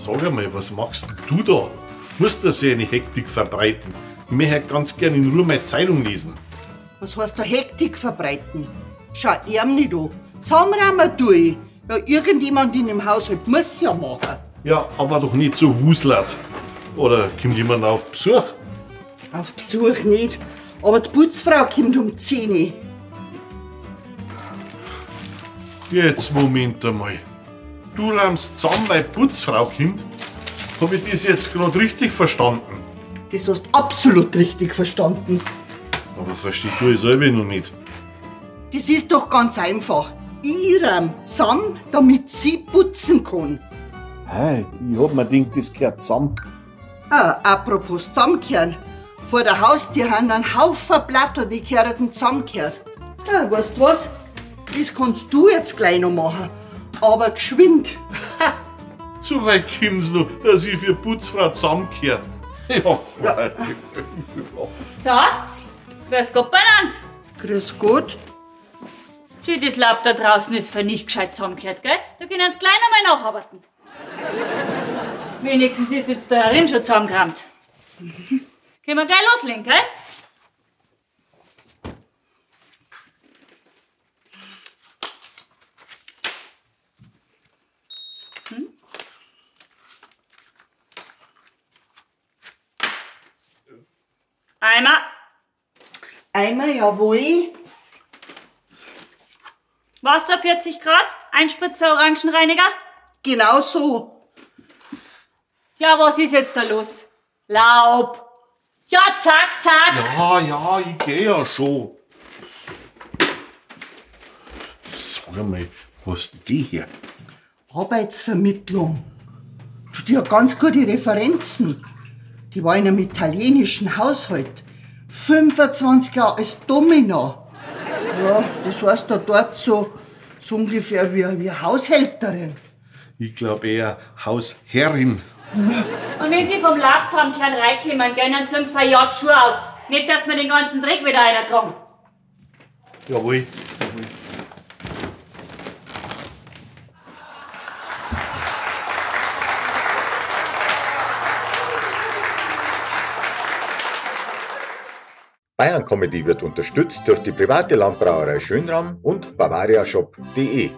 Sag einmal, was machst denn du da? Musst das ja eine Hektik verbreiten. Ich möchte ganz gern in Ruhe meine Zeitung lesen. Was heißt da Hektik verbreiten? Schau ihm nicht an. Zusammenräumen tue ich. Ja, irgendjemand in dem Haushalt muss ja machen. Ja, aber doch nicht so wuslert. Oder kommt jemand auf Besuch? Auf Besuch nicht. Aber die Putzfrau kommt um 10 Uhr. Jetzt Moment einmal. Du räumst zusammen, weil die Putzfrau kommt? Hab ich das jetzt gerade richtig verstanden? Das hast du absolut richtig verstanden. Aber verstehst du es selber noch nicht? Das ist doch ganz einfach. Ich räum zusammen, damit sie putzen kann. Hey, ich hab mir gedacht, das gehört zusammen. Ah, apropos zusammenkehren. Vor der Haustür haben einen Haufen Plattel, die gehören zusammengekehrt. Ja, weißt du was? Das kannst du jetzt gleich noch machen. Aber geschwind. Ha, so weit kommt's noch, dass ich für Putzfrau zusammenkehre. Ja, ja. So, grüß Gott beieinander. Grüß Gott. Sieh, das Laub da draußen ist für nicht gescheit zusammengekehrt, gell? Da können sie gleich noch mal nacharbeiten. Wenigstens ist jetzt da herin schon zusammengerammt. Können wir gleich loslegen, gell? Hm? Eimer. Eimer, jawohl. Wasser 40 Grad, ein Spritzer Orangenreiniger. Genau so. Ja, was ist jetzt da los? Laub. Ja, zack, zack. Ja, ja, ich geh ja schon. Sag einmal, wo ist denn die her? Arbeitsvermittlung. Du, die hat ganz gute Referenzen. Die war in einem italienischen Haushalt. 25 Jahre als Domina. Ja, das heißt da dort so ungefähr wie Haushälterin. Ich glaub eher Hausherrin. Und wenn Sie vom Laub zusammenkehren reinkommen, gell, dann ziehen Sie verjahrt Schuhe aus. Nicht, dass wir den ganzen Dreck wieder reintragen. Jawohl, jawohl. Bayern Comedy wird unterstützt durch die private Landbrauerei Schönram und bavariashop.de.